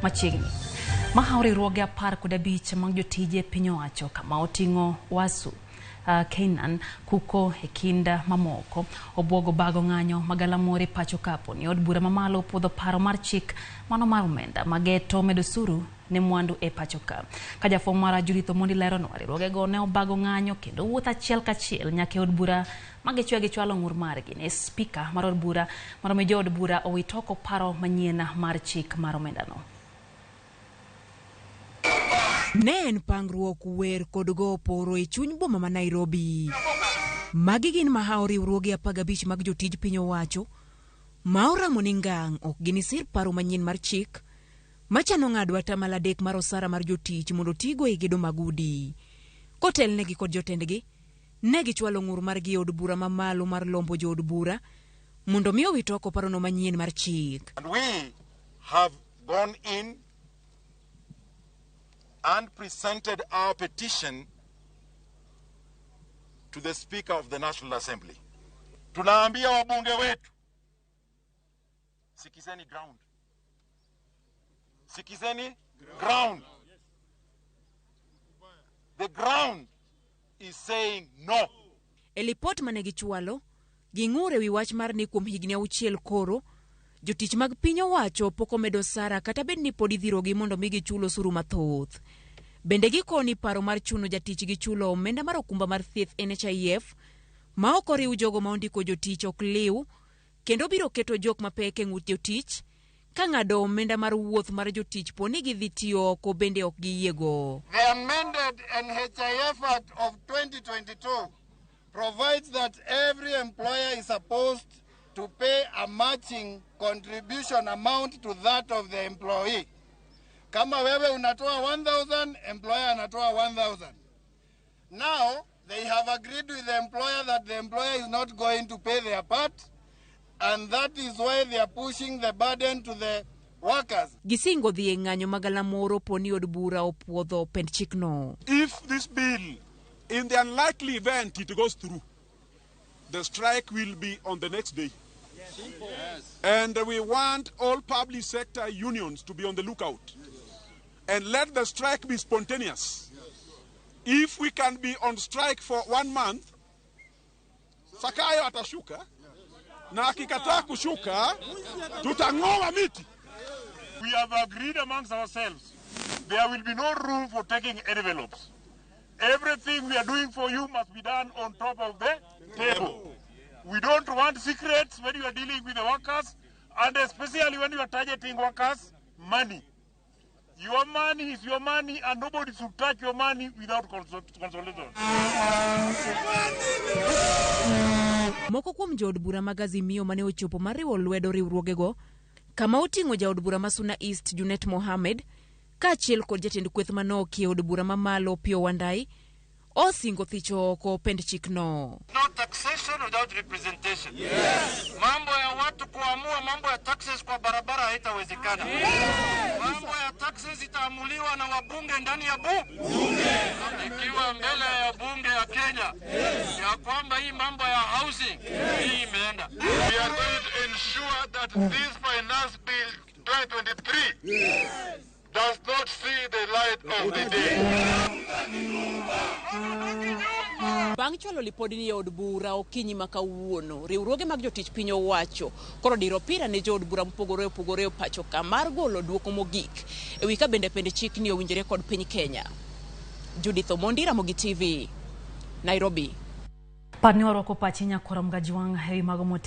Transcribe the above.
machiegni. Mahawo riwruoge 15 mag jotije piny owacho kama oting'o Wasu, Keynan, Kuko e kind mamoko obwogo bago ng'anyo magalamoro e pacho kapo ni od bura mamalo opuodho paro mar chik mano mar omenda mageto medo osuru ne mwandu e pacho ka. Ka jafwambo mara Judith Omondi leronwa, riwruogego ne obago ng'anyo kendo wuotho achiel kachiel nyaka e od bura ma gichwe gichwalo ng'ur margi ne spika mar od bura mondo mi jood bura owit oko paro manyien mar chik mar omendano. Ne en pangruok, wer kod go oporo e chuny boma ma Nairobi. Magi gin mahawo riwruoge 15 mag jotij piny owacho ma oramo ni ngang' ok ginisir paro manyien mar chik machano ng'ado atamalo 3 mar osara mar jotich mondo otigo e gedo mag udi. Kotelnegi kod jotendgi, ne gichwalo ng'ur margi e od bura mamalo mar lombo jood bura mondo mi owit oko parono manyien mar chik. And we have gone in and presented our petition to the Speaker of the National Assembly. Tunaambia wabunge wetu, sikizeni ground. Sikizeni ground. The ground is saying no. E lipot mane gichwalo, ging'ur e wi wach mar ni kuom higni 6 koro, jotich mag piny owacho pok omedo osara kata bed ni pod idhirogi mondo mi gichul osuru mathoth. Bende gikoni paro mar chuno jatich gi chulo omenda mar okumba mar thieth NHIF ma ok oriw jogo ma ondiko jotich ok liw kendo biro keto jok mapek e ng'ut jotich ka ng'ado omenda mar wuoth mar jotich po ni gidhi tiyo oko bende ok giyiego. The amended NHIF Act of 2022 provides that every employer is supposed to pay a matching contribution amount to that of the employee. Kama wewe unatoa 1,000, employer anatoa 1,000. Now, they have agreed with the employer that the employer is not going to pay their part, and that is why they are pushing the burden to the workers. Gisingo dhi e ng'anyo magalamoro po ni od bura opuodho pend chikno. If this bill, in the unlikely event it goes through, the strike will be on the next day. Yes. And we want all public sector unions to be on the lookout. And let the strike be spontaneous. If we can be on strike for 1 month, Sakayo atashuka, na akikataa kushuka, tutang'oa miti. We have agreed amongst ourselves, there will be no room for taking envelopes. Everything we are doing for you must be done on top of the table. We don't want secrets when you are dealing with the workers, and especially when you are targeting workers' money. Your money is your money, and nobody should touch your money without consultation. Moko kuom jood bura mag Azimio mane ochopo mar riwo lwedo riwruogego, kama oting'o jaod bura ma Suna East Junet Mohamed, kaachiel kod jatend kweth manoki e od bura mamalo Opiyo Wandayi, osingo thicho oko pend chikno. No taxation without representation. Yes. Mambo ya watu kuamua mambo ya taxes kwa barabara haitawezekana. Yes. Mambo ya taxes itaamuliwa na wabunge ndani ya bunge. Ikiwa mbele ya bunge ya Kenya. Yes. Ya kwamba hii mambo ya housing, yes, hii imeenda. We are going to ensure that this finance bill 2023, yes, does not see the light of the day. Bang' chwalo lipodni e od bura okinyi ma kawuono, riwruoge mag jotich piny owacho koro diro opira ne jood bura mopogore opogore e pacho ka mar golo duoko mogik e wi ka bende pend chikni owinjore kod piny Kenya. Judith Omondi, Ramogi TV, Nairobi. Par ni warwako pachi nyakwar Mgajwang' e wi mago motim.